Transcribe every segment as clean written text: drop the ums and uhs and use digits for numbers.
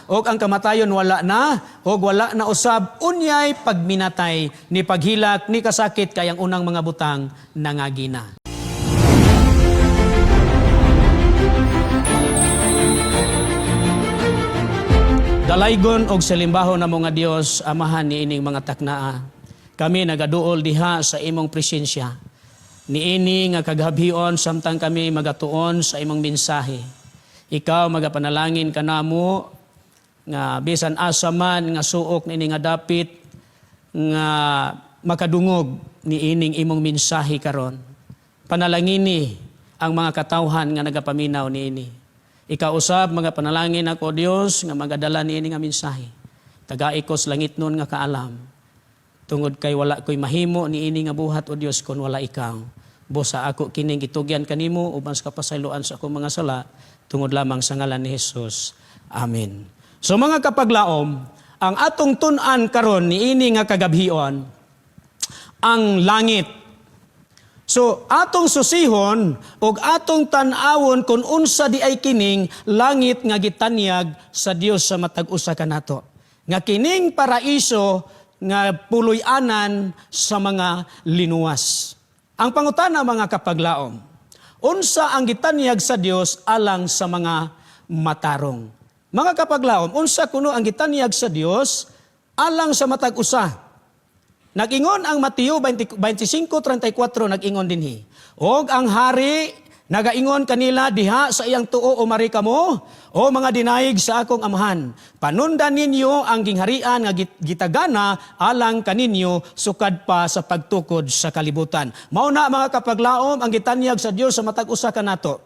ug ang kamatayon wala na, ug wala na usab unyay pagminatay, ni paghilak, ni kasakit, kay ang unang mga butang nangagi na. Dalaygon og salimbaho na mga Dios, Amahan ni ining mga taknaa. Kami nagaduol diha sa imong presensya. Niini nga kagabhion samtang kami magatuon sa imong mensahe. Ikaw magapanalangin kanamo nga bisan asa man nga suok niini nga dapit nga makadungog niining imong mensahe karon. Panalangini ang mga katawhan nga nagapaminaw niini. Ikaw usab mga panalangin ako, Dios, nga magadala niini nga mensahe. Tagai ko sa langit nun nga kaalam. Tungod kay wala ko'y mahimo niini nga buhat, o Dios, kon wala ikaw. Busa ako kining gitugyan kanimo uban sa kapasayloan sa akong mga sala tungod lamang sa ngalan ni Jesus. Amen. So mga kapaglaom, ang atong tun-an karon niini nga kagabhion ang langit. So atong susihon ug atong tan-awon kung unsa di ay kining langit nga gitanyag sa Dios sa matag usa kanato. Nga kining paraiso nga puloy-anan sa mga linuwas. Ang pangutana, mga kapaglaom, unsa ang gitanyag sa Dios alang sa mga matarong? Mga kapaglaom, unsa kuno ang gitanyag sa Dios alang sa matag usa? Nag-ingon ang Mateo 20 25:34, nag-ingon dinhi. Og ang hari nagaingon kanila diha sa iyang tuo, "Umari kamo, o mga dinayig sa akong Amahan. Panundan ninyo ang gingharian nga gitagana alang kaninyo sukad pa sa pagtukod sa kalibutan." Mao na, mga kapaglaom, ang gitanyag sa Dios sa matag usa kanato.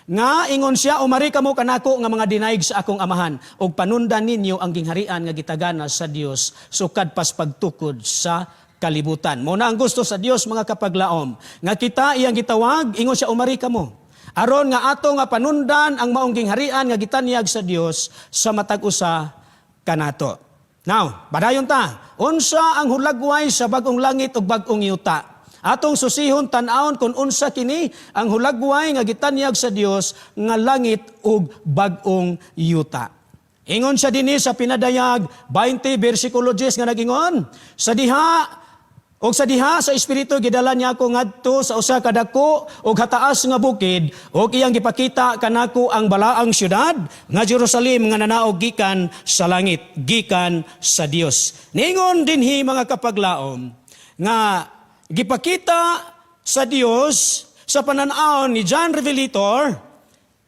Nga ingon siya, "Umari kamo kanako nga mga dinaig sa akong Amahan ug panundan ninyo ang gingharian nga gitagana sa Dios sukad pas pagtukod sa kalibutan." Mao na ang gusto sa Dios, mga kapaglaom, nga kita iyang gitawag, ingon siya, "Umari kamo." Aron nga ato nga panundan ang maong gingharian nga gitanyag sa Dios sa matag usa kanato. Now, padayon ta. Unsa ang hulagway sa bag-ong langit ug bag-ong yuta? Atong susihon, tan-awon kung unsa kini ang hulagway nga gitanyag sa Dios nga langit ug bag-ong yuta. Ingon siya dinhi sa Pinadayag 20 bersikulo 10 nga nagingon, sa diha og sa diha sa espiritu gidala niya ako ngadto sa usa ka dako og hataas nga bukid ug iyang gipakita kanako ang balaang syudad nga Jerusalem nga nanaog gikan sa langit, gikan sa Dios. Ningon dinhi, mga kapaglaom, nga gipakita sa Dios sa panan-awon ni John Revelator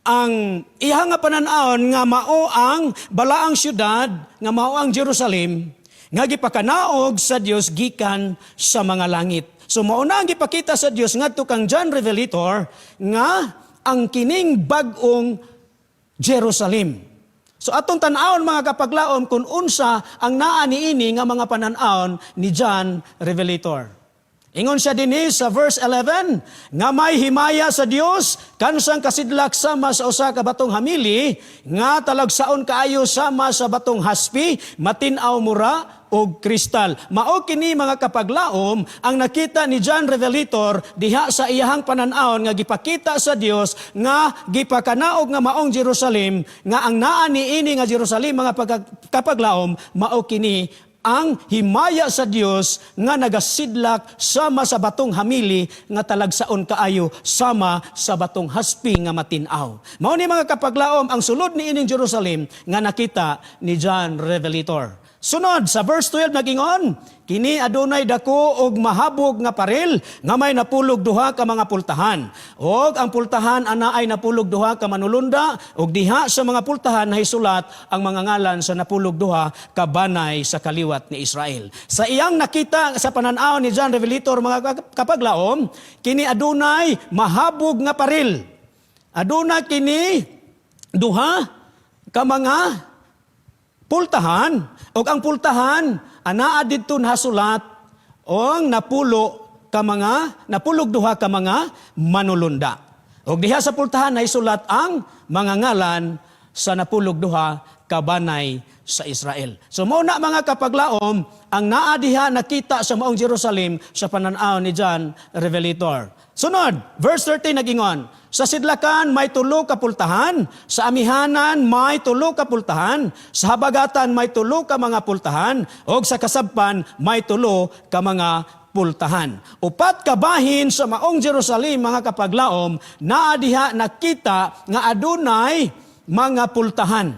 ang iha nga panan-awon nga mao ang balaang syudad nga mao ang Jerusalem nga gipakanaog sa Dios gikan sa mga langit. So mao na ang gipakita sa Dios ngadto kang John Revelator nga ang kining bag-ong Jerusalem. So atong tan-awon, mga kapaglaom, kung unsa ang naa niini nga mga panan-awon ni John Revelator. Ingon siya dinhi sa verse 11, nga may himaya sa Dios kansang kasidlak sama sa usa ka batong hamili nga talagsaon kaayo sama sa batong haspi, matin-aw mura og kristal. Mao kini, mga kapaglaom, ang nakita ni John Revelator diha sa iyahang panan-awon nga gipakita sa Dios nga gipakanaog nga maong Jerusalem, nga ang naa niini nga Jerusalem, mga kapaglaom, mao kini ang himaya sa Dios nga nagasidlak sama sa batong hamili nga talagsaon kaayo sama sa batong haspi nga matin-aw. Mao ni, mga kapaglaom, ang sulod ni ining Jerusalem nga nakita ni John Revelator. Sunod sa verse 12 nagingon, kini adunay dako og mahabog nga paril nga may 12 ka mga pultahan. Og ang pultahan ana ay 12 ka manulunda og diha sa mga pultahan nahisulat ang mga ngalan sa 12 ka banay sa kaliwat ni Israel. Sa iyang nakita sa panan-aw ni John Revelator, mga kapaglaom, kini adunay mahabog nga paril. Aduna kini duha ka mga pultahan ug ang pultahan anaa didto nasulat ang 12 ka mga manulunda. Ug diha sa pultahan nahisulat ang mga ngalan sa 12 ka banay sa Israel. So mao na, mga kapaglaom, ang naa diha nakita sa maong Jerusalem sa pananaw ni John Revelator. Sunod, verse 13 nagingon, "Sa sidlakan may tulo ka pultahan, sa amihanan may tulo ka pultahan, sa habagatan may tulo ka mga pultahan, ug sa kasabpan may tulo ka mga pultahan." Upat ka bahin sa maong Jerusalem, mga kapaglaom, naa diha nakita nga adunay mga pultahan.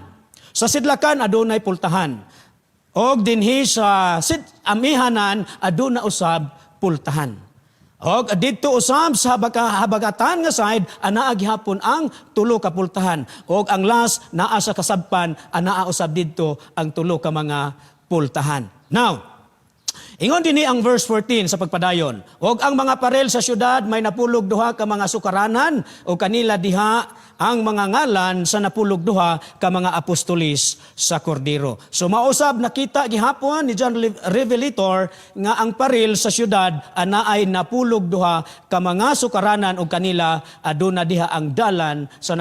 Sa sidlakan adunay pultahan. Og dinhi sa amihanan aduna usab pultahan. Og didto usab sa habagatan nga side anaa gihapon ang tulo ka pultahan. Og ang last naa sa kasabpan, anaa usab didto ang tulo ka mga pultahan. Now, ingon dinhi ang verse 14 sa pagpadayon, "Og ang mga parel sa syudad may 12 ka mga sukaranan, o kanila diha ang mga ngalan sa 12 ka mga apostolis sa Kordero." So mausab nakita gihapon ni John Revelator nga ang paril sa syudad anaay 12 ka mga sukaranan, og kanila aduna diha ang dalan sa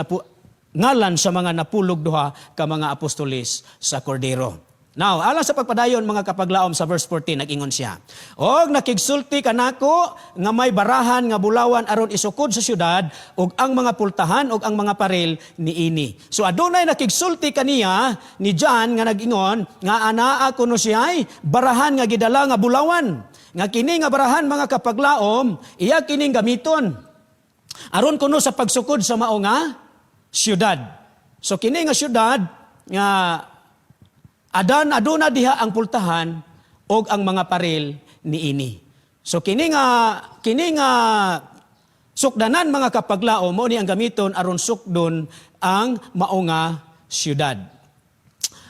ngalan sa mga 12 ka mga apostolis sa Kordero. Now, alang sa pagpadayon, mga kapaglaom, sa verse 14, nag-ingon siya, "Og nakigsulti kanako nga may barahan nga bulawan aron isukod sa syudad ug ang mga pultahan ug ang mga paril niini." So adunay nakigsulti kaniya ni John nga nag-ingon nga anaa kuno siya'y barahan nga gidala nga bulawan. Nga kini nga barahan, mga kapaglaom, iya kining gamiton aron kuno sa pagsukod sa mao nga syudad. So kini nga syudad nga adan aduna diha ang pultahan og ang mga paril niini. So kini nga sukdanan, mga kapaglaom, mao ni ang gamiton aron sukdon ang mao nga syudad.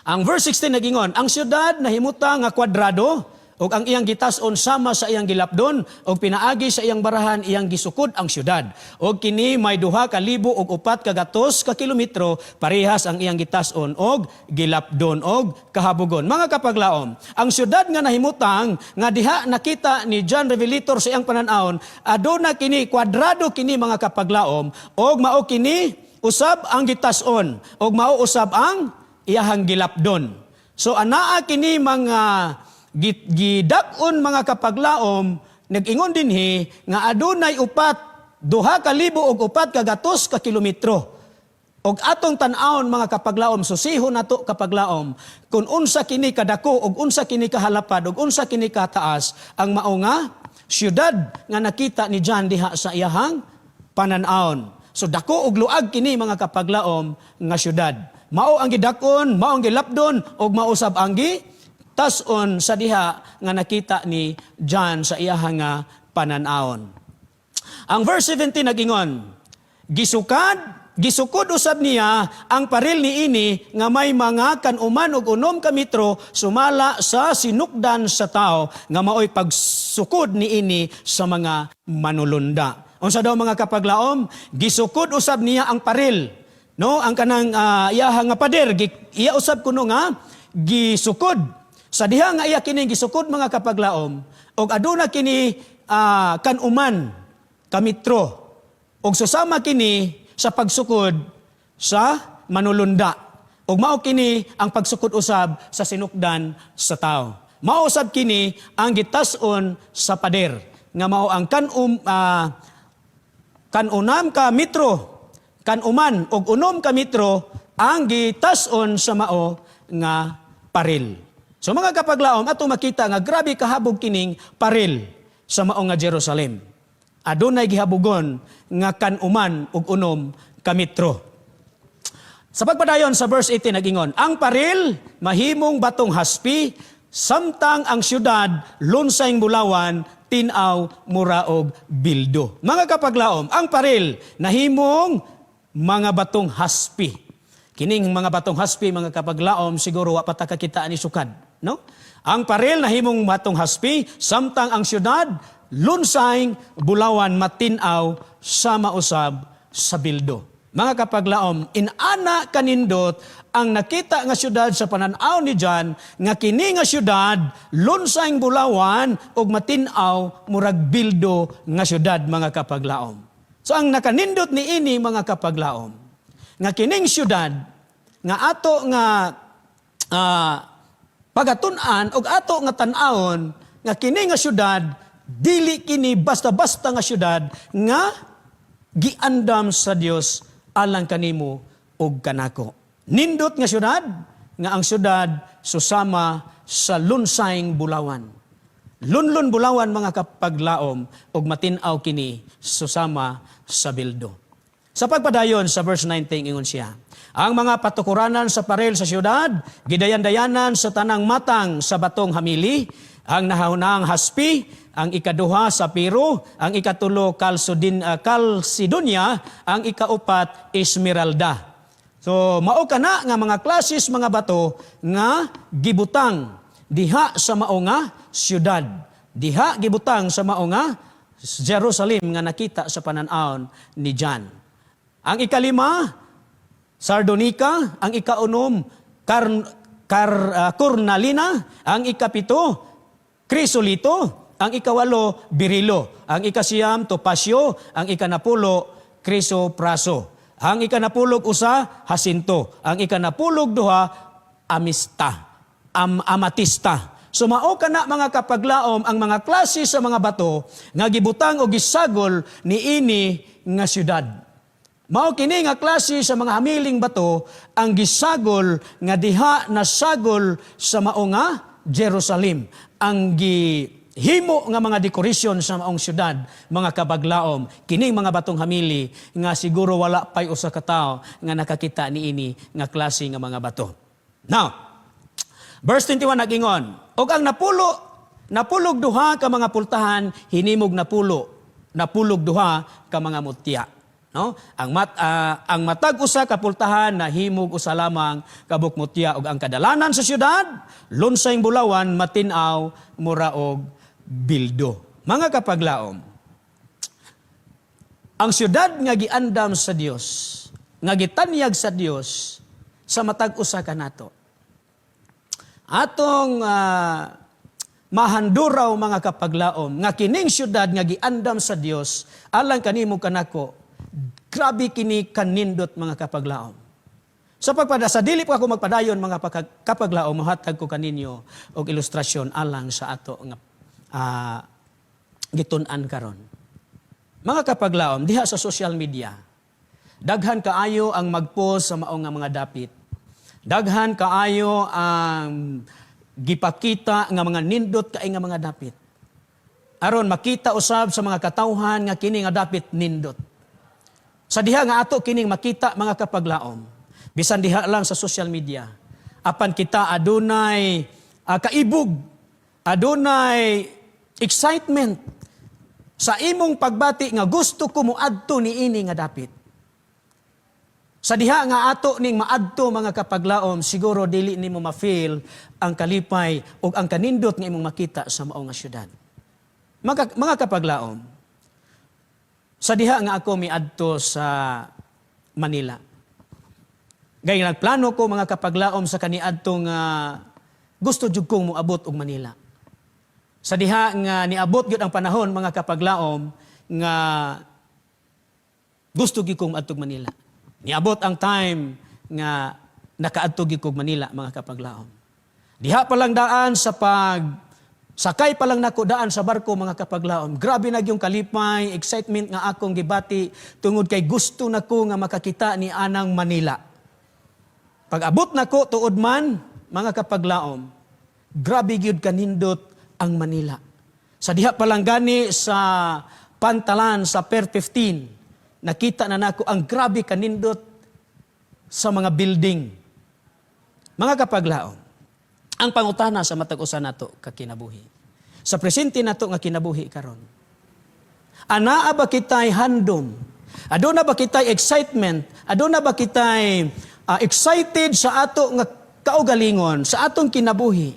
Ang verse 16 nagingon, "Ang syudad nahimutang nga kwadrado ug ang iyang gitas-on sama sa iyang gilapdon, ug pinaagi sa iyang barahan iyang gisukod ang syudad. Ug kini may 2,400 ka kilometro, parehas ang iyang gitas-on og gilapdon og kahabogon." Mga kapaglaom, ang syudad nga nahimutang nga diha nakita ni John Revelator sa iyang panan-awon, aduna kini kwadrado kini, mga kapaglaom, ug mao kini usab ang gitas-on ug mao usab ang iyahang gilapdon. So anaa kini mga gidak-on, mga kapaglaom, nag-ingon dinhi nga adunay 2,400 ka kilometro. Og atong tan-awon, mga kapaglaom, susihon nato, kapaglaom, kung unsa kini kadako ug unsa kini kahalapad ug unsa kini kataas ang mao nga syudad nga nakita ni John diha sa iyahang panan-awon. So dako og luag kini, mga kapaglaom, nga syudad. Mao ang gidakon, mao ang gilapdon ug mao sab ang gitas-on sa diha nga nakita ni John sa iyahang nga panan-awon. Ang verse 17 nagingon, "Gisukod usab niya ang paril niini nga may mga kan-uman og 6 ka metro sumala sa sinukdan sa tao, nga maoy pagsukod niini sa mga manulunda." Unsa daw, mga kapaglaom? Gisukod usab niya ang paril. No, ang kanang iyaha nga pader, iya usab kuno nga gisukod. Sa diha nga iya kini gisukod, mga kapaglaom, og aduna kini kan-uman ka metro og susama kini sa pagsukod sa manulunda. Ug mao kini ang pagsukod usab sa sinukdan sa tao. Mao usab kini ang gitas-on sa pader nga mao ang kan-unam ka metro, kan-uman og 6 ka metro ang gitas-on sa mao nga paril. So mga kapaglaom, ato makita nga grabe kahabog kining paril sa mao nga Jerusalem. Adunay gihabugon nga kan-uman ug 6 ka metro. Sa pagpadayon sa verse 18 nagingon, "Ang paril mahimong batong haspi, samtang ang syudad lunsayng bulawan, tin-aw mura og bildo." Mga kapaglaom, ang paril nahimong mga batong haspi. Kining mga batong haspi, mga kapaglaom, siguro wa pa ta kakita ni sukad, no? Ang paril nahimong batong haspi, samtang ang syudad lunsayng bulawan, matin-aw sama usab sa bildo. Mga kapaglaom, inana kanindot ang nakita nga syudad sa pananaw ni John, nga kini nga syudad lunsayng bulawan ug matin-aw murag bildo nga syudad, mga kapaglaom. So ang nakanindot ni ini, mga kapaglaom, nga kining syudad nga ato nga Pagatun-an og ato nga tan-awon nga kini nga syudad dili kini basta-basta nga syudad nga giandam sa Dios alang kanimo ug kanako. Nindot nga syudad nga ang syudad susama sa lunsayng bulawan. Lunlun bulawan, mga kapaglaom, ug matin-aw kini susama sa bildo. Sa pagpadayon sa verse 19, ingon siya, ang mga patukuranan sa parel sa syudad, gidayan-dayanan sa tanang matang sa batong hamili, ang nahunang haspi, ang ikaduha sapiro, ang ikatulo kalsidonya, ang ikaupat esmeralda. So mao kana nga mga klasis mga bato nga gibutang diha sa mao nga syudad. Diha gibutang sa mao nga Jerusalem nga nakita sa panan-awon ni John. Ang ikalima, sardonika, ang ikaunom, cornalina, ang ikapito, krisolito, ang ikawalo, birilo, ang ikasiyam, topasyo, ang ikanapulo, krisopraso. Ang ikanapulog usa, hasinto. Ang ikanapulog duha, amatista. So mao kana, mga kapaglaom, ang mga klase sa mga bato nga gibutang o gisagol niini nga syudad. Mao kini nga klase sa mga hamiling bato ang gisagol nga diha nasagol sa mao nga Jerusalem. Ang gihimo nga mga dekorasyon sa maong syudad, mga kapaglaom, kining mga batong hamili nga siguro wala pay usa ka tawo nga nakakita niini nga klase nga mga bato. Now, verse 21 nagingon, og ang napulog duha ka mga pultahan hinimog napulog duha ka mga mutya. No? Ang matag usa ka pultahan nahimog usa lamang kabuk mutya, ug ang kadalanan sa syudad lunsayng bulawan, matin-aw mura og bildo. Mga kapaglaom, ang syudad nga giandam sa Dios, nga gitanyag sa Dios sa matag usa kanato. Atong mahanduraw, mga kapaglaom, nga kining syudad nga giandam sa Dios alang kanimo kanako, grabe kini kanindot, mga kapaglaom. Sa dili pa ako magpadayon, mga kapaglaom, mohatag ko kaninyo og ilustrasyon alang sa ato nga gitun-an karon. Mga kapaglaom, diha sa social media, daghan kaayo ang mag-post sa mao nga mga dapit. Daghan kaayo ang gipakita nga mga nindot kay nga mga dapit. Aron makita usab sa mga katawhan nga kini nga dapit nindot. Sa diha nga ato kining makita, mga kapaglaom, bisan diha lang sa social media, apan kita adunay kaibog, adunay excitement sa imong pagbati nga gusto ko moadto niini nga dapit. Sa diha nga ato ning maadto, mga kapaglaom, siguro dili nimo ma-feel ang kalipay ug ang kanindot nga imong makita sa mao nga syudad. Mga kapaglaom, sa diha nga ako miadto sa Manila. Gay nagplano ko, mga kapaglaom, sa kaniadto nga gusto jud kong moabot og Manila. Sa diha nga niabot gyud ang panahon, mga kapaglaom, nga gusto gyud kong maadtog Manila. Niabot ang time nga nakaadto gyud kog Manila, mga kapaglaom. Diha pa lang daan sa pag sakay pa lang nako daan sa barko, mga kapaglaom. Grabe na yung kalipay, excitement nga akong gibati tungod kay gusto nako nga makakita ni anang Manila. Pag abot nako tuod man, mga kapaglaom, grabe gyud kanindot ang Manila. Sa diha pa lang gani sa pantalan sa Pier 15, nakita na nako ang grabe kanindot sa mga building. Mga kapaglaom, ang pangutana sa matag usa nato kakinabuhi. Sa presente nato nga kinabuhi karon. Anaa ba kitay handom? Aduna ba kitay excitement? Aduna ba kitay excited sa ato nga kaugalingon, sa atong kinabuhi?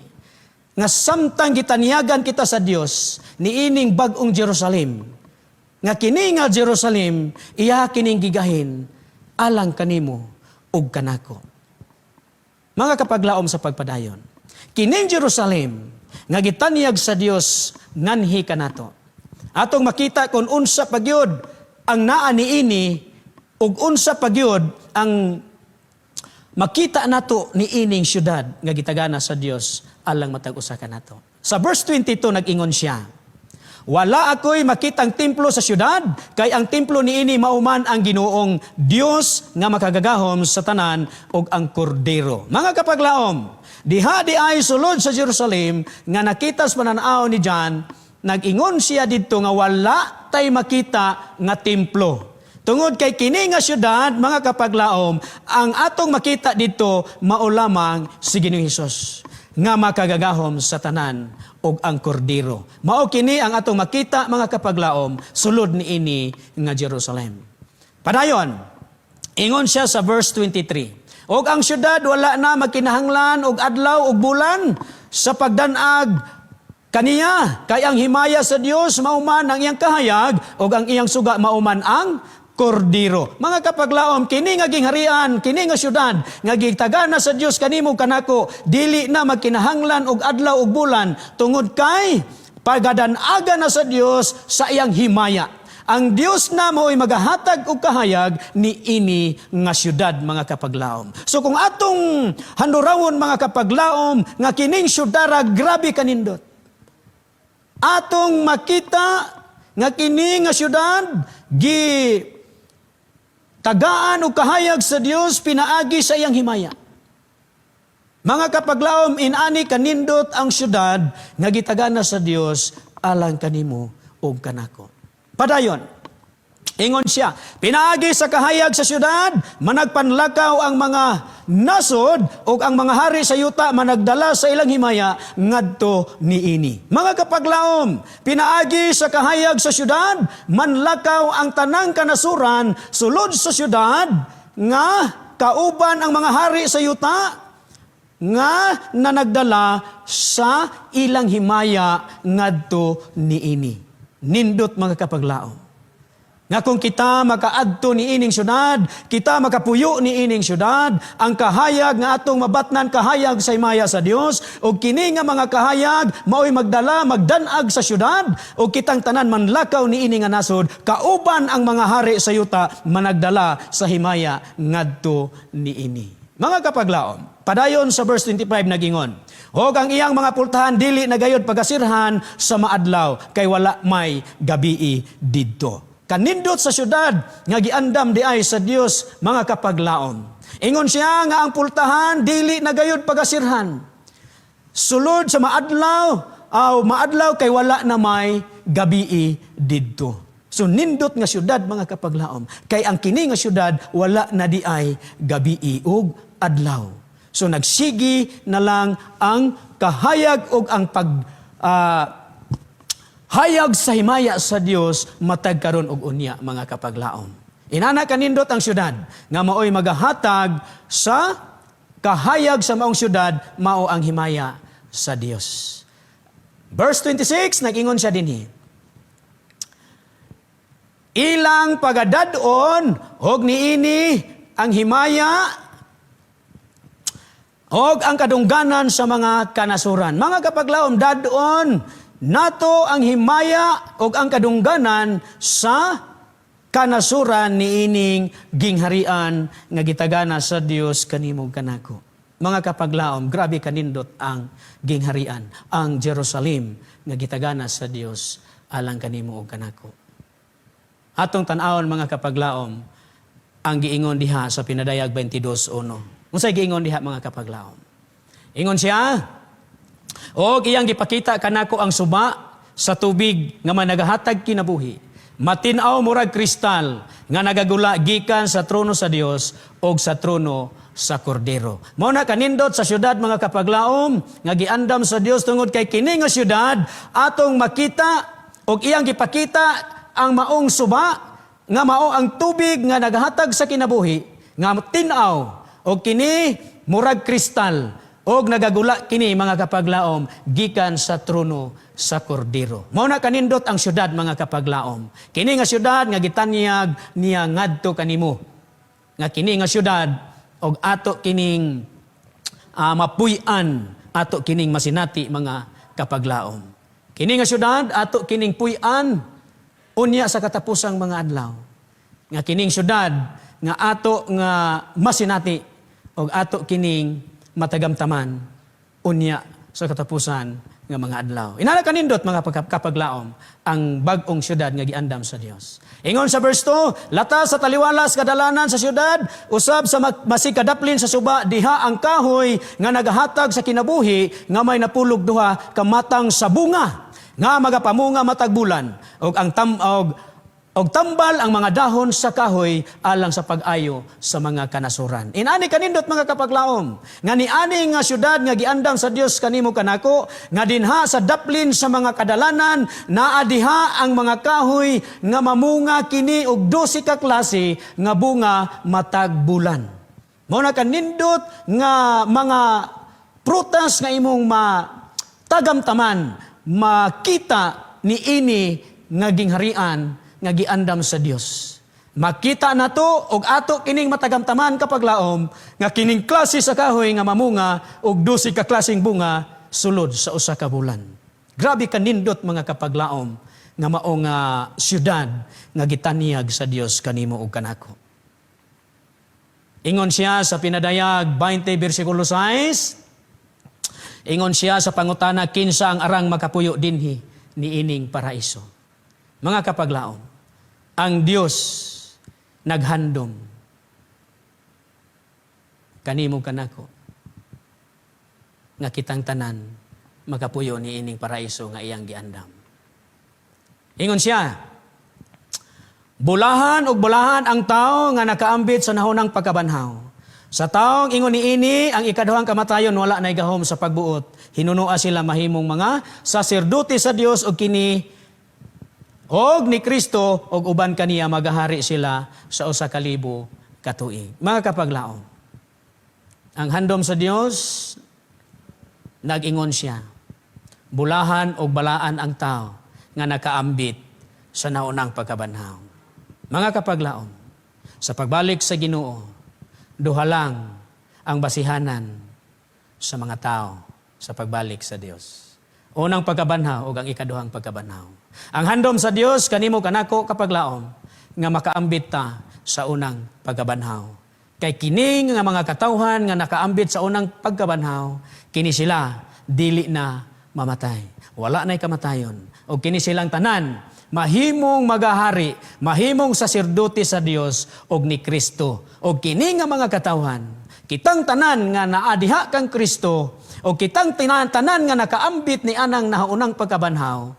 Nga samtang gitanyagan kita sa Dios niining bag-ong Jerusalem. Nga kini nga Jerusalem iya kining gigahin alang kanimo ug kanako. Mga kapaglaom, sa pagpadayon, kining Jerusalem nga gitanyag sa Dios nganhi kanato. Atong makita kung unsa pagyud ang naa niini ug unsa pagyud ang Makita nato ni ining syudad nga gitagana sa Dios alang matag usa kanato. Sa verse 22, nag-ingon siya, "Wala ako'y makitang templo sa syudad, kay ang templo niini mao man ang Ginoong Dios nga makagagahom sa tanan ug ang Kordero." Mga kapaglaom, diha di ay sulod sa Jerusalem nga nakita sa pananaw ni John, nag-ingon siya didto nga wala tay makita nga templo. Tungod kay kini nga syudad, mga kapaglaom, ang atong makita dito mao lamang si Ginoong Hesus nga makagagahom sa tanan ug ang Kordero. Mao kini ang atong makita, mga kapaglaom, sulod niini nga Jerusalem. Padayon, ingon siya sa verse 23, "Og ang syudad wala na magkinahanglan og adlaw ug bulan sa pagdanag kaniya, kay ang himaya sa Dios mao man ang iyang kahayag ug ang iyang suga mao man ang Kordiro." Mga kapaglaom, kini nga gingharian, kini nga syudad, nga gitagana sa Dios kanimo kanako, dili na magkinahanglan og adlaw ug bulan tungod kay pagadanaga na sa Dios sa iyang himaya. Ang Dios na mo'y magahatag og kahayag ni ini nga syudad, mga kapaglaom. So kung atong handurawon, mga kapaglaom, nga kining syudara grabe kanindot. Atong makita nga kini nga syudad gi tagaan og kahayag sa Dios pinaagi sa iyang himaya. Mga kapaglaom, inani kanindot ang syudad nga gitagana sa Dios alang kanimo ug kanako. Padayon. Ingon siya, "Pinaagi sa kahayag sa syudad, managpanlakaw ang mga nasod ug ang mga hari sa yuta managdala sa ilang himaya ngadto niini." Mga kapaglaom, pinaagi sa kahayag sa syudad, manlakaw ang tanang kanasuran sulod sa syudad nga kauban ang mga hari sa yuta nga nanagdala sa ilang himaya ngadto niini. Nindot, mga kapaglaom. Nga kung kita makaadto ni ining syudad, kita makapuyo ni ining syudad, ang kahayag nga atong mabatnan, kahayag sa himaya sa Dios, ug kini nga mga kahayag mao'y magdala, magdanag sa syudad, ug kitang tanan manlakaw ni ini nga nasod, kauban ang mga hari sa yuta managdala sa himaya ngadto niini. Mga kapaglaom, padayon sa verse 25, nagingon, "Og ang iyang mga pultahan dili na gayod pagasirhan sa maadlaw, kay wala may gabii didto." Kanindot sa syudad nga giandam di ay sa Dios, mga kapaglaom. Ingon siya nga ang pultahan dili na gayod pagasirhan. Sulod sa maadlaw, aw maadlaw, kay wala na may gabii didto. So nindot nga syudad, mga kapaglaom, kay ang kini nga syudad wala na di ay gabii ug adlaw. So nagsigi na lang ang kahayag ug ang pag hayag sa himaya sa Dios matag karon ug unya, mga kapaglaom. Inana kanindot ang syudad nga maoy magahatag sa kahayag sa maong syudad, mao ang himaya sa Dios. Verse 26, nag-ingon siya dinhi, "Ilang pagadad-on og niini ang himaya og ang kadungganan sa mga kanasuran." Mga kapaglaom, dad-on nato ang himaya og ang kadungganan sa kanasuran niining gingharian nga gitagana sa Dios kanimo kanako. Mga kapaglaom, grabe kanindot ang gingharian, ang Jerusalem nga gitagana sa Dios alang kanimo ug kanako. Atong tan-awon, mga kapaglaom, ang giingon diha sa Pinadayag 22:1. Unsay giingon diha, mga kapaglaom? Ingon siya, "Og iyang gipakita kanako ang suba sa tubig nga managahatag kinabuhi. Matin-aw murag kristal nga nagagula gikan sa trono sa Dios og sa trono sa Kordero." Mao na kanindot sa syudad, mga kapaglaom, nga giandam sa Dios, tungod kay kini nga syudad atong makita og iyang gipakita ang maong suba nga mao ang tubig nga naghatag sa kinabuhi nga tin-aw og kini murag kristal og nagagula kini, mga kapaglaom, gikan sa trono sa Kordero. Mao na kanindot ang syudad, mga kapaglaom. Kini nga syudad nga gitanyag niya ngadto kanimo. Nga kini nga syudad og ato kining mapuy-an, ato kining masinati, mga kapaglaom. Kini nga syudad ato kining puy-an unya sa katapusang mga adlaw. Nga kining syudad nga ato nga masinati. Og ato kining matagamtaman unya sa katapusan nga mga adlaw. Inana kanindot, mga kapaglaom, ang bag-ong syudad nga giandam sa Dios. Ingon sa verse 2, lata sa taliwalas kadalanan sa syudad, usab sa masikadaplin sa suba, diha ang kahoy nga nagahatag sa kinabuhi nga may 12 kamatang sa bunga nga magapamunga matag bulan og ang tam og og tambal ang mga dahon sa kahoy alang sa pag-ayo sa mga kanasuran. Inani kanindot, mga kapaglaom, nga niani nga syudad nga giandam sa Dios kanimo kanako, nga dinha sa daplin sa mga kadalanan, naa diha ang mga kahoy nga mamunga kini og 12 ka klase nga bunga matag bulan. Mao na kanindot nga mga prutas nga imong matagamtaman, makita ni ini nga gingharian nga giandam sa Dios. Makita nato og ato kining matagamtaman, kapaglaom, nga kining klase sa kahoy nga mamunga og 12 ka klaseng bunga sulod sa usa ka bulan. Grabe kanindot, mga kapaglaom, nga mao nga syudad nga gitanyag sa Dios kanimo ug kanako. Ingon siya sa Pinadayag 20 bersikulo 6, ingon siya sa pangutana, kinsa ang arang makapuyo dinhi niining paraiso? Mga kapaglaom, ang Dios naghandom kanimo kanako nga kitang tanan makapuyo niining paraiso nga iyang giandam. Ingon siya, bulahan ug bulahan ang tao nga nakaambit sa nahaunang pagkabanhaw. Sa taong ingon niini, ang ikaduhang kamatayon wala nay gahom sa pagbuot. Hinunoa sila mahimong mga saserdote sa Dios ug kini og ni Kristo og uban kaniya magahari sila sa 1,000 ka tuig. Mga kapaglaom, ang handom sa Dios, nag-ingon siya, bulahan og balaan ang tao nga nakaambit sa naunang pagkabanhaw. Mga kapaglaom, sa pagbalik sa Ginoo, duha lang ang basihanan sa mga tao sa pagbalik sa Dios. Unang pagkabanhaw ug ang ikaduhang pagkabanhaw. Ang handom sa Dios kanimo kanako, kapaglaom, nga makaambit ta sa unang pagkabanhaw. Kay kining nga mga katawhan nga nakaambit sa unang pagkabanhaw, kini sila dili na mamatay. Wala na'y kamatayon. O kini silang tanan mahimong magahari, mahimong saserdote sa Dios og ni Kristo. O kini nga mga katawhan, kitang tanan nga naa diha kang Kristo, o kitang tanan nga nakaambit ni anang nahaunang pagkabanhaw,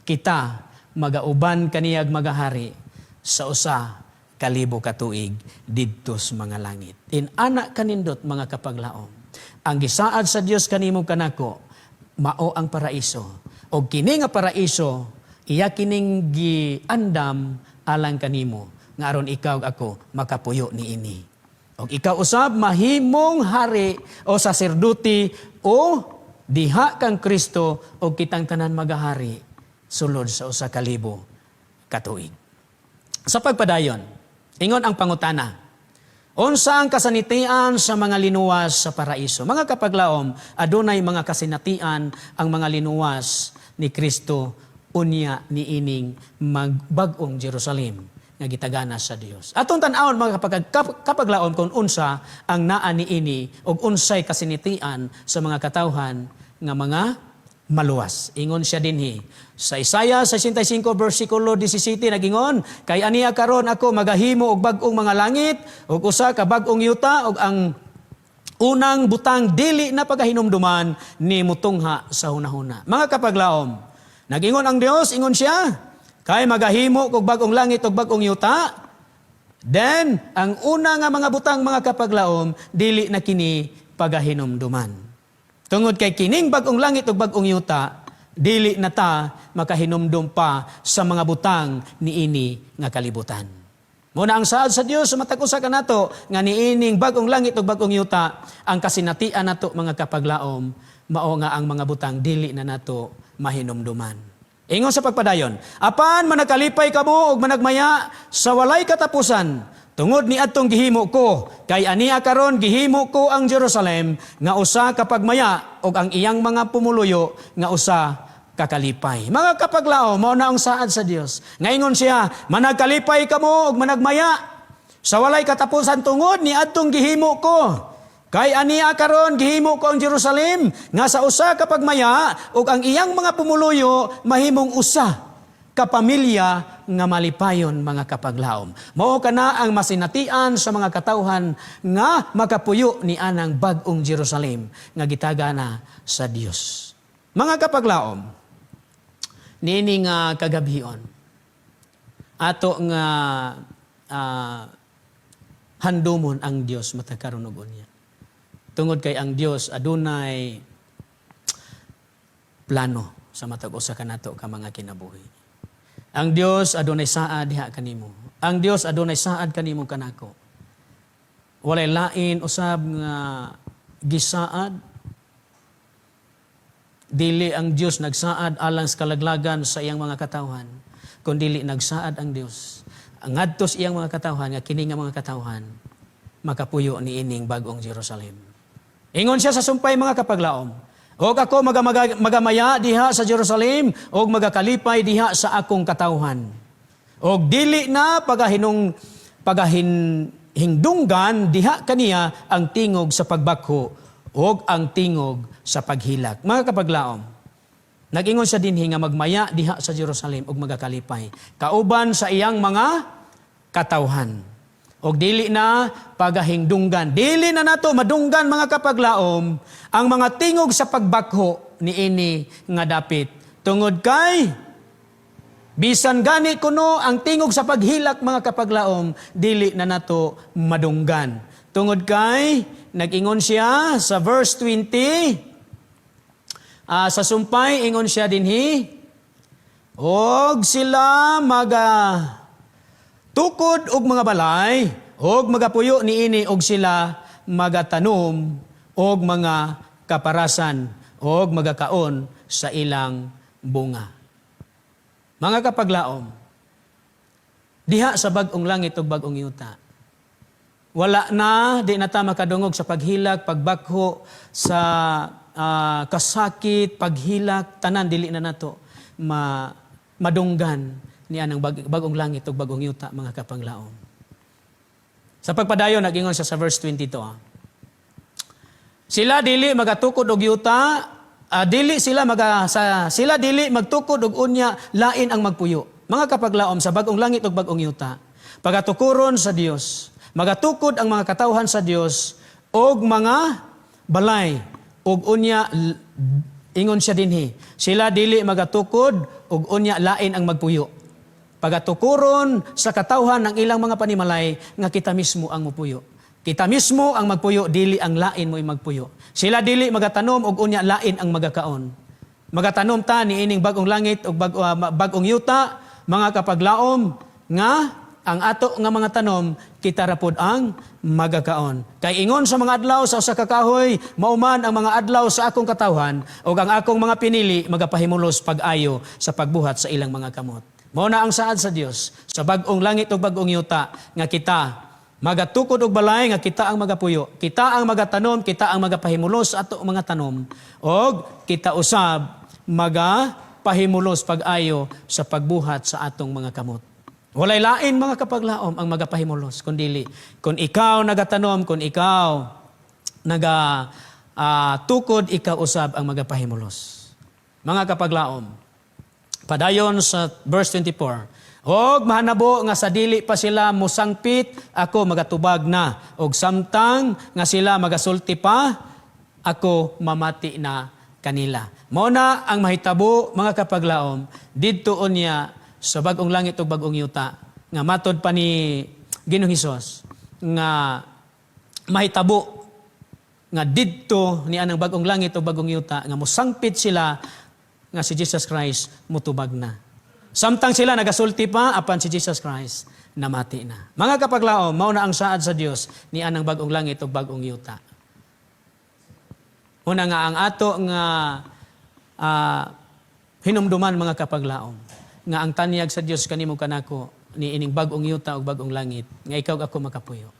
kita magauban kaniyag magahari sa 1,000 ka tuig didto sa mga langit. In-ana kanindot, mga kapaglaom. Ang gisaad sa Dios kanimo kanako mao ang paraiso. Og kini nga paraiso iya kining giandam alang kanimo nga aron ikaw ug ako makapuyo niini. Og ikaw usab mahimong hari o saserdote o diha kang Kristo og kitang tanan magahari sulod sa 1,000 ka tuig. Sa pagpadayon, ingon ang pangutana, unsa ang kasanitian sa mga linuwas sa paraiso? Mga kapaglaom, adunay mga kasinatian ang mga linuwas ni Kristo unya niining magbag-ong Jerusalem nga gitagana sa Dios. Atong tan-awon, mga kapaglaom, kung unsa ang naa niini ug unsay kasinatian sa mga katawhan nga mga maluwas. Ingon siya dinhi sa Isaiah 65 versikulo 17, nagingon, "Kay aniya karon ako magahimo og bag-ong mga langit ug usa ka bag-ong yuta ug ang unang butang dili na pagahinumduman ni mutungha sa hunahuna." Mga kapaglaom, nagingon ang Dios, ingon siya, kay magahimo og bag-ong langit ug bag-ong yuta. Then, ang una nga mga butang, mga kapaglaom, dili na kini pagahinumduman. Tungod kay kining bag-ong langit ug bag-ong yuta, dili na ta makahinumdum pa sa mga butang niini nga kalibutan. Mao na ang saad sa Dios sa matag usa kanato nga niining bag-ong langit ug bag-ong yuta, ang kasinatian nato, mga kapaglaom, mao nga ang mga butang dili na nato mahinumduman. Ingon sa pagpadayon, "Apan manakalipay kamo ug managmaya sa walay katapusan tungod ni adtong gihimo ko, kay ania karon gihimo ko ang Jerusalem nga usa ka pagmaya ug ang iyang mga pumuluyo nga usa ka kalipay." Mga kapaglaom, mao na ang saad sa Dios. Ngaingon siya, managkalipay kamo ug managmaya sa walay katapusan tungod ni adtong gihimo ko. Kay ania karon gihimo ko ang Jerusalem nga sa usa ka pagmaya ug ang iyang mga pumuluyo mahimong usa ka pamilya nga malipayon, mga kapaglaom. Mao kana ang masinatian sa mga katawhan nga makapuyo ni anang bag-ong Jerusalem nga gitaga na sa Dios. Mga kapaglaom, niini nga kagabhion, ato nga handumon ang Dios matag karon ug unya. Tungod kay ang Dios adunay plano sa matag usa kanato ka mga kinabuhi. Ang Dios adunay saad diha kanimo. Ang Dios adunay saad kanimo kanako. Walay lain usab nga gisaad. Dili ang Dios nagsaad alang sa kalaglagan sa iyang mga katawhan, kundili nagsaad ang Dios ngadto sa iyang mga katawhan nga kini nga mga katawhan makapuyo ni ining bag-ong Jerusalem. Ingon siya sa sumpay, mga kapaglaom, "Og ako magamaya diha sa Jerusalem og magakalipay diha sa akong katawhan. Og dili na pagahin hingdunggan diha kaniya ang tingog sa pagbakho og ang tingog sa paghilak." Mga kapaglaom, nag-ingon siya dinhi nga magmaya diha sa Jerusalem ug magakalipay kauban sa iyang mga katawhan. Og dili na pagahingdunggan. Dili na nato madunggan, mga kapaglaom, ang mga tingog sa pagbakho niini nga dapit. Tungod kay bisan gani kuno ang tingog sa paghilak, mga kapaglaom, dili na nato madunggan. Tungod kay nag-ingon siya sa verse 20, sa sumpay, ingon siya dinhi, "Og sila maga tukod og mga balay og magapuyo niini og sila magatanom og mga kaparasan og magakaon sa ilang bunga." Mga kapaglaom, diha sa bag-ong langit ug bag-ong yuta, wala na, di na ta makadungog sa paghilak, pagbakho, sa kasakit, paghilak, tanan dili na nato madunggan ni anang bag-ong langit ug bag-ong yuta, mga kapaglaom. Sa pagpadayon, nag-ingon siya sa verse 22. "Sila dili magatukod og yuta, dili sila maga sa sila dili magtukod og unya lain ang magpuyo." Mga kapaglaom, sa bag-ong langit ug bag-ong yuta, pagatukuron sa Dios, magatukod ang mga katawhan sa Dios og mga balay ug unya ingon siya dinhi, "Sila dili magatukod og unya lain ang magpuyo." Pagatukuron sa katawhan ng ilang mga panimalay nga kita mismo ang mupuyo. Kita mismo ang magpuyo, dili ang lain mo magpuyo. Sila dili magatanom og unya lain ang magakaon. Magatanom ta ni ining bag-ong langit ug bag-ong yuta, mga kapaglaom, nga ang ato nga mga tanom, kita ra pod ang magakaon. Kay ingon sa mga adlaw sa usa ka kahoy, mauman ang mga adlaw sa akong katawhan ug ang akong mga pinili magapahimulos pag-ayo sa pagbuhat sa ilang mga kamot. Mao na ang saad sa Dios sa bag-ong langit ug bag-ong yuta nga kita magatukod og balay nga kita ang magapuyo, kita ang magatanom, kita ang magapahimulos sa ato mga tanom, og kita usab magapahimulos pag-ayo sa pagbuhat sa atong mga kamot. Walay lain, mga kapaglaom, ang magapahimulos kundili kung ikaw nagatanom, kung ikaw naga tukod, ikaw usab ang magapahimulos. Mga kapaglaom, padayon sa verse 24. "Og mahanabo nga sa dili pa sila musangpit, ako magatubag na. Og samtang nga sila magasulti pa, ako mamati na kanila." Mao na ang mahitabo, mga kapaglaom, didto unya sa bag-ong langit ug bag-ong yuta nga matod pa ni Ginoong Hesus nga mahitabo nga didto ni anang bag-ong langit ug bag-ong yuta nga mosangpit sila nga si Jesus Christ mutubag na. Samtang sila nagasulti pa, apan si Jesus Christ namati na. Mga kapaglaom, mao na ang saad sa Dios ni anang bag-ong langit ug bag-ong yuta. Una nga ang ato nga hinumduman, mga kapaglaom, nga ang tanyag sa Dios kanimo kanako ni ining bag-ong yuta ug bag-ong langit nga ikaw ug ako makapuyo.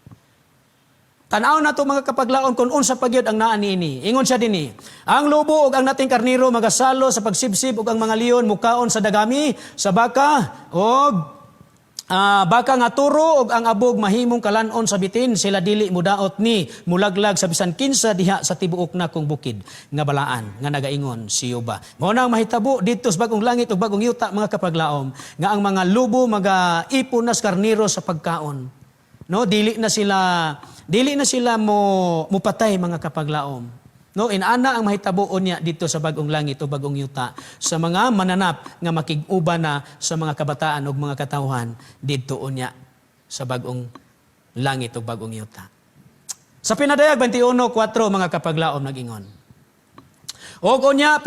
Tan-aw na to, mga kapaglaom, kung unsa pa gyud ang naa niini. Ingon siya dinhi, "Ang lobo ug ang nating karniro magasalo sa pagsibsib ug ang mga leon mukaon sa dagami sa baka ug Baka nga turo og ang abog mahimong kalanon sa bitin, sila dili mudaot ni mulaglag sa bisan kinsa diha sa tibuok na kong bukid nga balaan, nga nagaingon si Jehova. Mao na ang mahitabo didto sa bagong langit ug bagong yuta, mga kapaglaom, nga ang mga lobo magaipon na sa karniro sa pagkaon. No, dili na sila mo mupatay, mga kapaglaom. No, inana ang mahitabo unya didto sa bagong langit o bagong yuta sa mga mananap nga makig-uban na sa mga kabataan ug mga katawhan didto unya sa bagong langit o bagong yuta. Sa Pinadayag 21:4, mga kapaglaom, nagingon. Og unya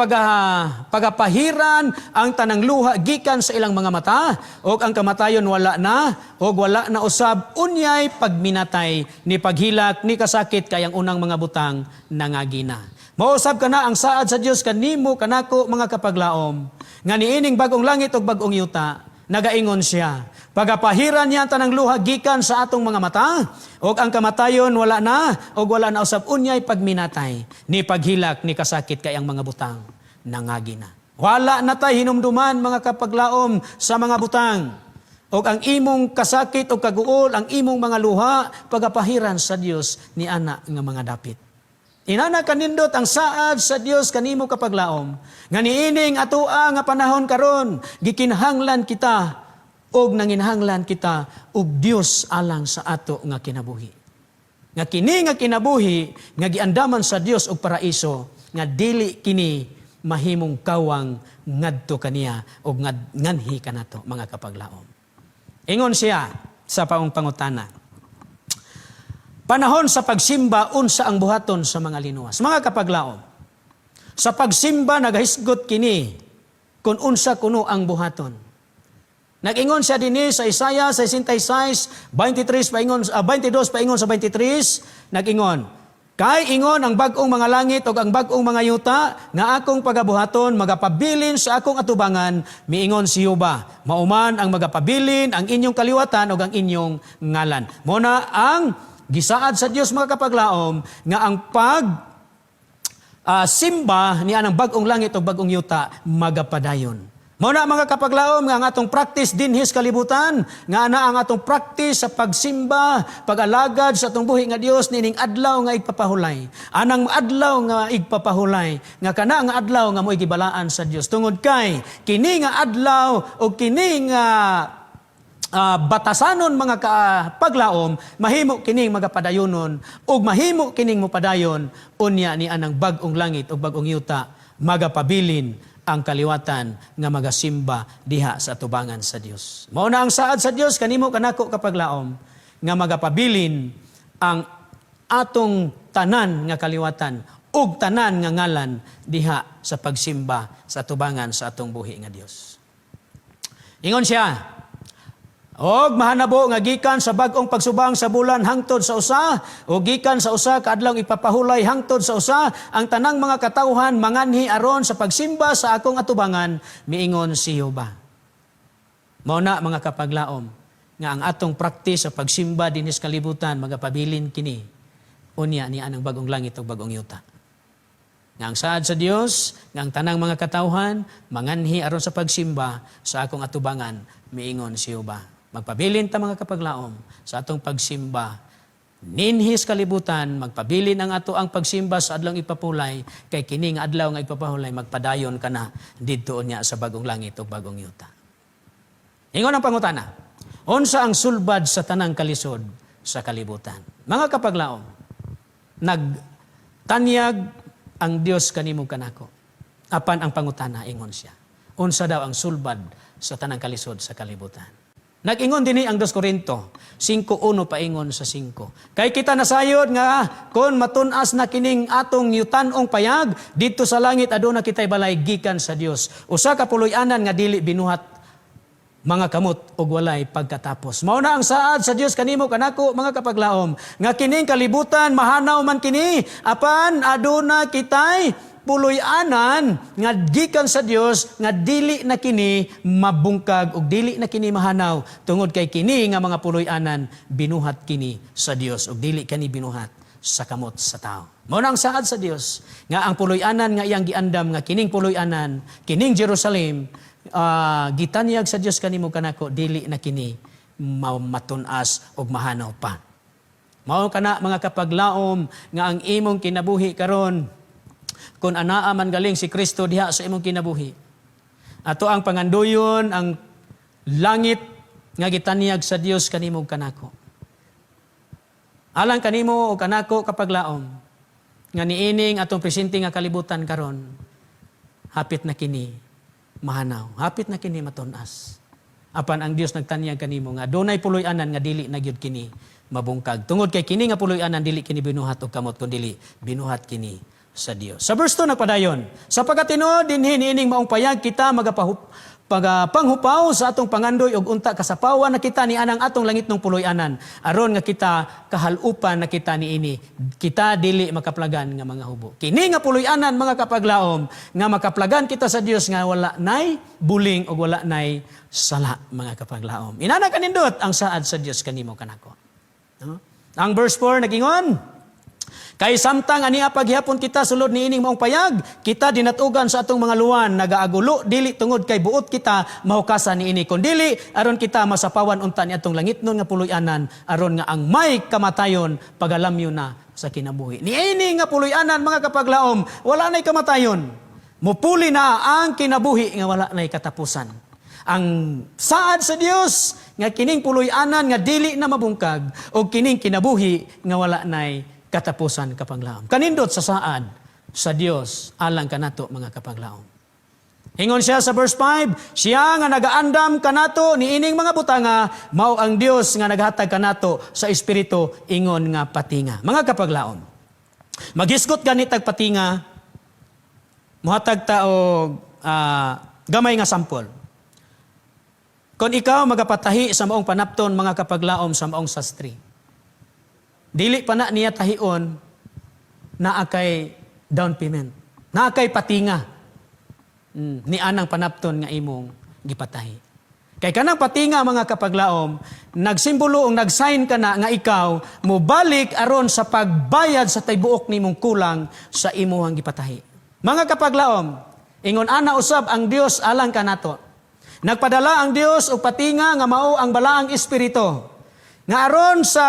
pagapahiran ang tanang luha gikan sa ilang mga mata, og ang kamatayon wala na, og wala na usab unyay pagminatay, ni paghilak, ni kasakit, kay ang unang mga butang nangagi na. Mausab kana ang saad sa Dios kanimo kanako, mga kapaglaom, nga niining bagong langit ug bagong yuta, nagaingon siya, pagapahiran niya ang tanang luha gikan sa atong mga mata, ug ang kamatayon wala na, ug wala na usab unyay pagminatay, ni paghilak, ni kasakit, kay ang mga butang nangagi na. Wala na tay hinumduman, mga kapaglaom, sa mga butang. Og ang imong kasakit o kaguol, ang imong mga luha, pagapahiran sa Dios ni ana nga mga dapit. Inana kanindot ang saad sa Dios kanimo, kapaglaom. Nga niining atoa nga panahon karon, gikinahanglan kita og nanginahanglan kita og Dios alang sa ato nga kinabuhi. Nga kini nga kinabuhi nga giandaman sa Dios og paraiso, nga dili kini mahimong kawang ngadto kaniya og nganhi kanato, mga kapaglaom. Ingon siya sa paong pangutana. Panahon sa pagsimba, unsa ang buhaton sa mga linuwas? Mga kapaglaom, sa pagsimba nagahisgot kini kung unsa kuno ang buhaton. Nag-ingon siya dinhi sa Isaiah 66, 23 paingon, 22 paingon sa 23, nag-ingon, "Kay ingon ang bag-ong mga langit ug ang bag-ong mga yuta nga akong pagabuhaton, magapabilin sa akong atubangan, miingon si Jehova. Mauman ang magapabilin ang inyong kaliwatan ug ang inyong ngalan." Mao na ang gisaad sa Dios, mga kapaglaom, nga ang pag simba ni anang bag-ong langit ug bag-ong yuta magapadayon. Mao na, mga kapaglaom, nga ang atong practice dinhi sa kalibutan, nga ana ang atong practice sa pagsimba, pag-alagad sa atong buhi nga Dios nining adlaw nga igpapahulay. Anang adlaw nga igpapahulay, nga kana nga adlaw nga mo'y gibalaan sa Dios. Tungod kay kini nga adlaw o kini nga batasanon, mga kapaglaom, mahimo kining magapadayonon ug mahimo kining mopadayon unya ni anang bag-ong langit ug bag-ong yuta, magapabilin ang kaliwatan nga magasimba diha sa atubangan sa Dios. Mao na ang saad sa Dios kanimo kanako, kapaglaom, nga magapabilin ang atong tanan nga kaliwatan ug tanan nga ngalan diha sa pagsimba sa atubangan sa atong buhi nga Dios. Ingon siya, "Og mahanabo nga gikan sa bag-ong pagsubang sa bulan hangtod sa usa, o gikan sa usa ka adlaw ipapahulay hangtod sa usa, ang tanang mga katawhan manganhi aron sa pagsimba sa akong atubangan, miingon si Jehova." Mao na, mga kapaglaom, nga ang atong practice sa pagsimba dinhi sa kalibutan magapabilin kini unya ni anang bagong langit ug bagong yuta. Nga ang saad sa Dios, nga ang tanang mga katawhan manganhi aron sa pagsimba sa akong atubangan, miingon si Jehova. Magpabilin ta, mga kapaglaom, sa atong pagsimba dinhi sa kalibutan, magpabilin ang ato ang pagsimba sa adlawng ipapulay, kay kini nga adlaw nga ipapahulay magpadayon kana didto unya sa bagong langit ug bagong yuta. Ingon ang pangutana, unsa ang sulbad sa tanang kalisod sa kalibutan? Mga kapaglaom, nagtanyag ang Dios kanimo kanako. Apan ang pangutana, ingon siya, unsa daw ang sulbad sa tanang kalisod sa kalibutan? Nag-ingon dinhi ang 2 Korinto 5:1 paingon sa 5. "Kay kita nasayod nga kon matun-as na kining atong yutanong payag, didto sa langit aduna kitay balay gikan sa Dios. Usa ka puloy-anan nga dili binuhat mga kamot ug walay pagkatapos." Mao na ang saad sa Dios kanimo kanako, mga kapaglaom, nga kining kalibutan mahanaw man kini, apan aduna kitay puloy-anan nga gikan sa Dios nga dili na kini mabungkag ug dili na kini mahanaw, tungod kay kini nga mga puloy-anan binuhat kini sa Dios ug dili kani binuhat sa kamot sa tao. Mao na ang saad sa Dios nga ang puloy-anan nga iyang giandam, nga kining puloy-anan, kining Jerusalem, gitanyag sa Dios kanimo kanako, dili na kini Matun-as og mahanaw pa. Mao kana, mga kapaglaom, nga ang imong kinabuhi karon, kung anaa man galing si Kristo diha sa imong kinabuhi, ato ang panganduyon ang langit nga gitanyag sa Dios kanimo ug kanako. Alang kanimo o kanako, kapaglaom, nga niining atong presente nga kalibutan karon, hapit na kini mahanaw, hapit na kini matun-as. Apan ang Dios nagtanyag kanimo nga dunay puloy-anan nga dili na gyud kini mabungkag. Tungod kay kini nga puloy-anan, dili kini binuhat og kamot kundi binuhat kini sa Dios. Sa verse 2 nagpadayon, "Sapagkat tinuod dinhi niining maong payag kita magapahup panghupaw sa atong pangandoy ug unta kasapawan na kita ni anang atong langitnong puloy-anan, aron nga kita kahalupan na kita niini, kita dili makaplagan nga mga hubo." Kini nga puloy-anan, mga kapaglaom, nga makaplagan kita sa Dios nga wala nay buling ug wala nay sala, mga kapaglaom. Inana kanindot ang saad sa Dios kanimo kanako, no? Ang verse 4 nagingon, "Kay samtang ania paghihapon kita sulod niining maong payag, kita dinatugan sa atong mga luwan, nagaagulo, dili tungod kay buot kita mahukasan niini, kundili aron kita masapawan unta ni atong langitnon nga puloy-anan, aron nga ang may kamatayon pagalamyo na sa kinabuhi." Niini nga puloy-anan, mga kapaglaom, wala nay kamatayon. Mupuli na ang kinabuhi nga wala nay katapusan. Ang saad sa Dios nga kining puloy-anan nga dili na mabungkag o kining kinabuhi nga wala nay katapusan, kapaglaom. Kanindot sa saad sa Dios alang kanato, mga kapaglaom. Ingon siya sa verse 5, "Siya nga nagaandam kanato niining mga butanga mao ang Dios nga naghatag kanato sa Espiritu ingon nga patinga." Mga kapaglaom, maghisgot ganit ag patinga, muhatag ta og gamay nga sampol. Kung ikaw magapatahi sa maong panapton, mga kapaglaom, sa maong sastri, dili pa na niya tahion, naa kay down payment. Naa kay patinga ni anang panapton nga imong gipatahi. Kay kanang patinga, mga kapaglaom, nagsimbolo og nagsign ka na nga ikaw mobalik aron sa pagbayad sa tibuok nimong kulang sa imuhang gipatahi. Mga kapaglaom, ingon ana usab ang Dios alang kanato. Nagpadala ang Dios og patinga nga mao ang Balaang Espiritu nga aron sa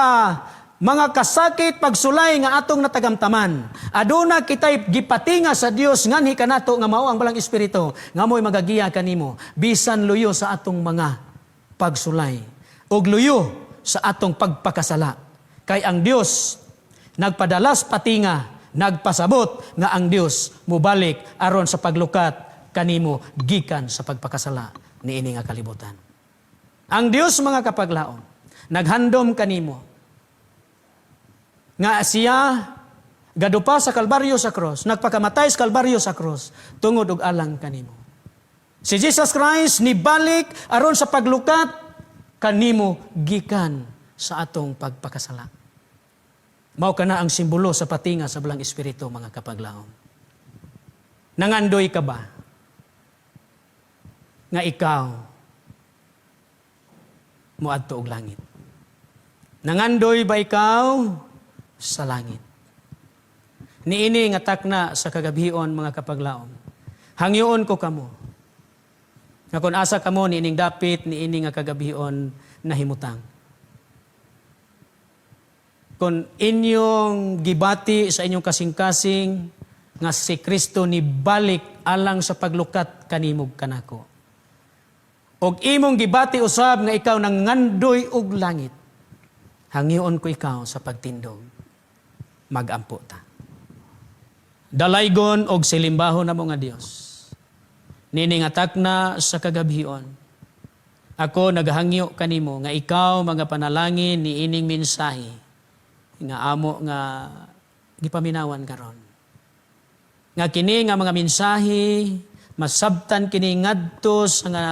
mga kasakit, pagsulay nga atong natagamtaman, aduna kitay gipatinga sa Dios nganhi kanato nga mao ang Balaang Espiritu nga mo'y magagiya kanimo bisan luyo sa atong mga pagsulay ug luyo sa atong pagpakasala. Kay ang Dios nagpadalas patinga, nagpasabot nga ang Dios mobalik aron sa paglukat kanimo gikan sa pagpakasala niini nga kalibutan. Ang Dios, mga kapaglaom, naghandom kanimo nga siya gadupa sa Kalbaryo sa cross, nagpakamatay sa Kalbaryo sa cross tungod og alang kanimo. Si Jesus Christ nibalik aron sa paglukat kanimo gikan sa atong pagpakasala. Mao kana ang simbolo sa patinga sa Balaang Espiritu, mga kapaglaom. Nangandoy ka ba nga ikaw moadto og langit? Nangandoy ba ikaw sa langit? Niini nga takna sa kagabhion, mga kapaglaom, hangyoon ko kamo nga kung asa kamo niining dapit niini nga kagabhion nahimutang, kung inyong gibati sa inyong kasing-kasing nga si Kristo ni balik alang sa paglukat kanimog kanako, og imong gibati usab nga ikaw nangandoy og langit, hangyoon ko ikaw sa pagtindog. Magampo ta. Dalaygon og silimbahon namo nga Dios, niini nga takna sa kagabhion, ako nagahangyo kanimo nga ikaw mga panalangin ni ining mensahe nga amo nga gipaminawan karon. Nga kini nga mga mensahe masabtan kini ngadto sa nga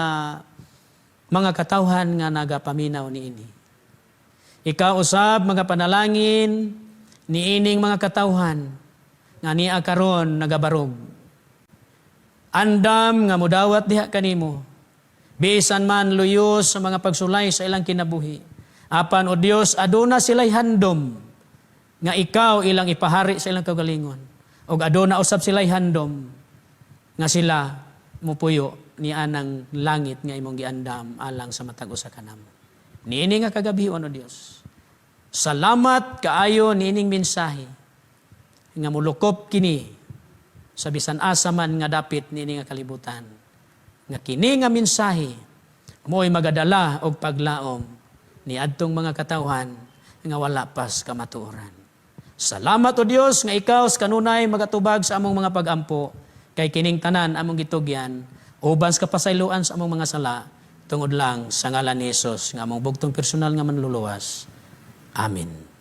mga katawhan nga nagapaminaw niini. Ikaw usab mga panalangin niining mga katawhan nga niya karon nagabarog. Andam nga mudawat diha kanimo, bisan man luyo sa mga pagsulay sa ilang kinabuhi. Apan o Dios, aduna sila'y handom nga ikaw ilang ipahari sa ilang kaugalingon. Og aduna usab sila'y handom nga sila mupuyo ni anang langit nga imong giandam alang sa matag usa kanamo. Niini nga kagabhion, O Dios. Salamat kaayo niining mensahe nga mulukop kini sa bisan asa man nga dapit niini nga kalibutan. Nga kini nga mensahe mo'y magadala og paglaom ni adtong mga katawhan nga wala pas kamatuoran. Salamat, O Dios, nga ikaw sa kanunay magatubag sa among mga pagampo, kay kining tanan among gitugyan uban sa kapasayloan sa among mga sala tungod lang sa ngalan ni Jesus nga among bugtong personal nga manluluwas. Amen.